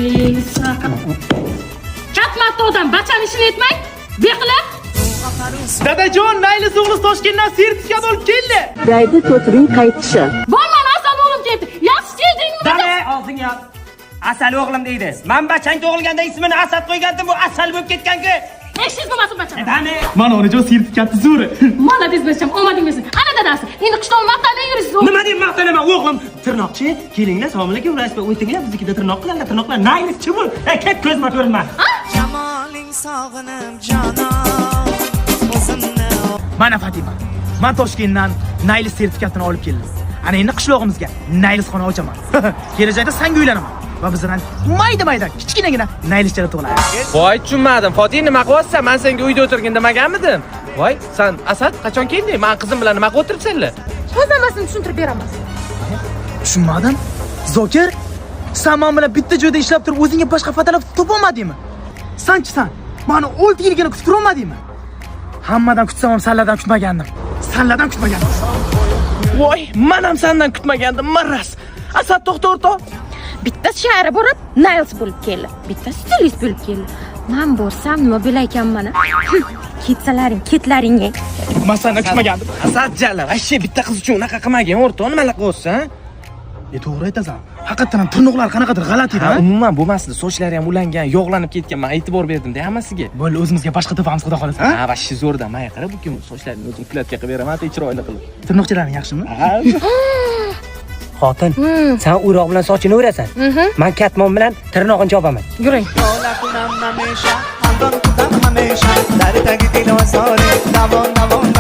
Besaqa. Katta odam bachani ishini etmang. Beqilib. Dadajon, Nayli o'g'li Toshkentdan sertifikat olib keldi. Daydi to'tining qaytishi. Voy, mana Asal o'g'lim keldi. Yaxshi keldingmi? Dada, og'zing yop. Asal o'g'lim deydi. Man bachang tug'ilganda ismini Asad qo'ygandim, bu Asal bo'lib ketgan-ku. Eshingiz bo'lmasin, bacham. Dani. Mana, onajon, sertifikatni zo'ri. Молодец, bacham, omading bersin. Ana dadasi. Endi qishloq maqtanib yurisiz. Nima deb maqtanaman, o'g'lim? Tirnoqchi, kelinglar, assalomu alaykum, rais o'tinglar, biznikida tirnoq qiladilar, tirnoqlar. Naylischi bu. Ey, ket, ko'zma ko'rinma. Jamoling sog'inib, jonon, o'zimni. Mana, Fatima. Men Toshkentdan Nayli sertifikatini olib keldim. Ana endi qishlog'imizga Naylisxona ochaman. Kelajakda sanga uylanaman va bizdan mayda-mayda kichkinagina Naylischalar tug'iladi. Voy, tushunmadim. Fotih, nima qilyapsan? Man senga uyda o'tirgin demaganmidim? Voy, san, Asad, qachon kelding? Man qizim bilan nima qilib o'tiribsanlar? Hozir hammasini tushuntirib beraman. Tushunmadim. Zokir, san men bilan bitta joyda ishlab turib o'zingga boshqa fotolar topolmadingmi? Sanchi san? Mani 6 yilgina kutib turolmadingmi? Hammadan kutsam ham sanlardan kutmagandim. Sanlardan kutmagandim. Voy, man ham sandan kutmagandim, maraz. Asad, to'xta, o'rtoq. Bitta shahri borib, nails bo'lib keldi. Bitta stilist bo'lib keldi. Man borsam nima bo'lar ekanman? Ketsalaring, ketlaring. Man sandan kutmagandim. Asad jalab, вообще bitta qiz uchun unaqa qilmagin, o'rtoq, nimalar qilyapsan? E, to'g'ri aytasan. Haqiqatan ham tirnoqlar qanaqadir g'alati edi, Ha, ha? umuman bo'lmasdi. Sochlari ham ulangan, yog'lanib ketgan. Men e'tibor berdim-da hammasiga. Bo'ldi, o'zimizga boshqa topamiz, xudo xolasa. Ha, вообще zo'rda. Menga qara, bu kim sochlarini o'zim укладка qilib beraman, chiroyli qilib. Tirnoqchalaring yaxshimi? Ha. Xotin, san o'roq bilan sochini o'rasan. Man katmon bilan tirnog'ini chopaman. Yuring. همشه، خندان بودم همیشه در تگ دل و ساره دوان دوان.